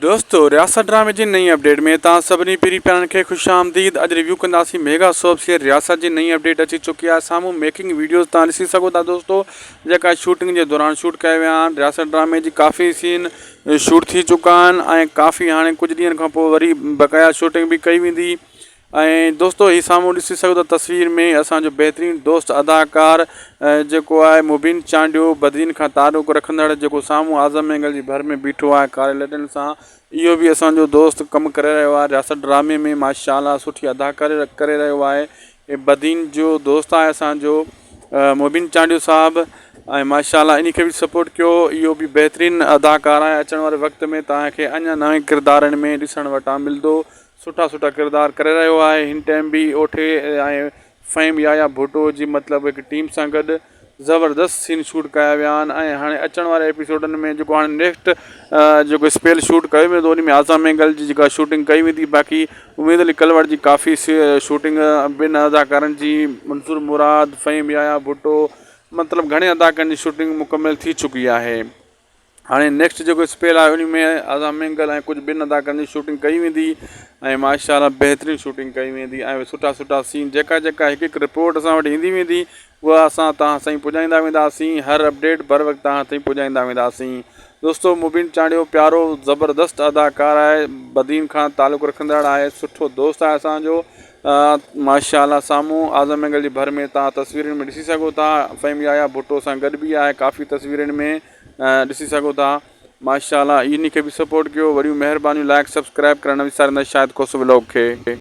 دوستو رياست ڊرامي جي نئين اپڊيٽ ۾ توهان سڀني پرين پيارن کي خوش آمديد اڄ ريويو ڪنداسين ميگا سوپ سيريل رياست جي نئين اپڊيٽ اچي چڪي آهي سامهون ميڪنگ ويڊيوز توهان ڏسي سگهو ٿا دوستو جيڪا شوٽنگ جي دوران شوٽ ڪيا ويا آهن رياست ڊرامي جي ڪافي سين شوٽ ٿي چڪا آهن ۽ ڪافي هاڻي ڪجهه ڏينهن کان پوء وري بقايا شوٽنگ به ڪئي ويندي ۽ دوستو هي سامهون ڏسي سگهو ٿا تصوير ۾ اسان جو بهترين دوست اداڪار جيڪو آهي مبين چانڊيو بدين کان تعلق رکندڙ جيڪو سامهون اعظم مينگل جي ڀر ۾ بيٺو آهي ڪاري لٽن سان اهو به اسان جو دوست ڪم ڪري رهيو آهي رياست ڊرامي ۾ ماشاء الله سٺي اداڪاري ڪري رهيو آهي بدين جو دوست آهي اسان جو مبين چانڊيو صاحب ۽ ماشاء الله انهي کي به سپورٽ ڪيو اهو به بهترين اداڪار آهي اچڻ واري وقت ۾ توهان کي اڃا نوين ڪردارن ۾ ڏسڻ وٽان ملندو سٺا سٺا ڪردار ڪري رهيو آهي هن ٽائيم به اوٺي ۽ فهيم يحيٰ ڀٽو جي مطلب هڪ ٽيم سان گڏ زبردست سين شوٽ ڪيا ويا آهن ۽ هاڻي اچڻ واري ايپيسوڊن ۾ جيڪو هاڻي نيڪسٽ جيڪو اسپيل شوٽ ڪيو ويندو ان ۾ اعظم مينگل جي جيڪا شوٽنگ ڪئي ويندي باقي اميد علي ڪلوڙ جي ڪافي شوٽنگ ٻن اداڪارن جي منصور مراد فهيم يحيٰ ڀٽو مطلب گهڻي اداڪارن جي شوٽنگ مڪمل ٿي چڪي آهي. هاڻي نيڪسٽ جيڪو اسپيل آهي ان ۾ اعظم مينگل ۽ ڪجهه ٻين اداڪارن جي شوٽنگ ڪئي ويندي ۽ ماشاء الله بهترين شوٽنگ ڪئي ويندي ۽ سٺا سٺا سين جيڪا جيڪا هڪ هڪ رپورٽ اسان وٽ ايندي ويندي اها اسان توهان تائين پڄائيندا وينداسين هر اپڊيٽ بر وقت توهان تائين پڄائيندا وينداسين دوستو مبين چانڊيو پيارو زبردست اداڪار آهي بدين کان تعلق رکندڙ آهي سٺو دوست آهي اسان جو ماشاء الله سامهون اعظم مينگل جي ڀر ۾ توهان تصويرن ۾ ڏسي سگهو ٿا فهيم يحيٰ ڀٽو سان گڏ به آهي ڪافي تصويرن ۾ ڏسي سگهو ٿا ماشاء الله انهي کي به سپورٽ ڪيو وڏيون مهربانيون لائڪ سبسڪرائب ڪرڻ نه وساريندا شاهد کوسو ولاگ کي.